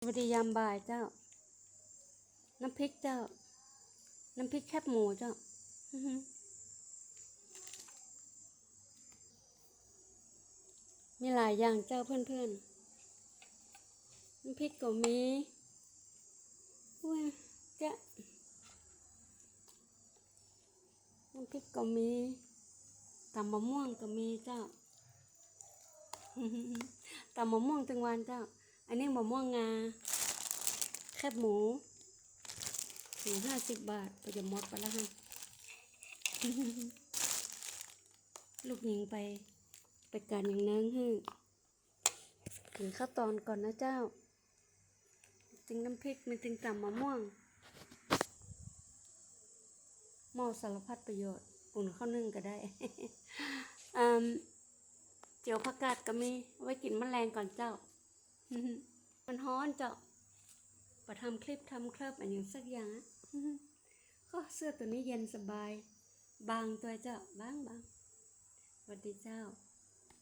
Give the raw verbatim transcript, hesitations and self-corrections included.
สวัสดียามบ่ายเจ้า น้ำพริกเจ้า น้ำพริกแคบหมูเจ้า มีหลายอย่างเจ้าเพื่อนๆ น้ำพริกก็มี อุ้ย เจ๊ะ น้ำพริกก็มี ต๋ำมะม่วงก็มีเจ้า ต๋ำมะม่วงตึงวันเจ้า อันนี้มะม่วงงา แคบหมู ถุงห้าสิบบาท ก็จะหมดไปแล้วฮะ ลูกหญิงไป ไปก๋านอย่างนึ่งฮะ กิ๋นข้าวต๋อนก่อนนะเจ้า ตึงน้ำพริก มีตึงต๋ำมะม่วง หม้อสารพัดประโยชน์ อุ่นข้าวนึ่งก็ได้ เอิ่ม เจียวผักกาดก็มี ไว้กิ๋นมะแลงก่อนเจ้า มันฮ้อนเจ้า บ่ทำคลิปทำเคลิปอะหยังสักอย่างอะ ก็เสื้อตัวนี้เย็นสบาย บางตั๊วเจ้า บางๆ สวัสดีเจ้า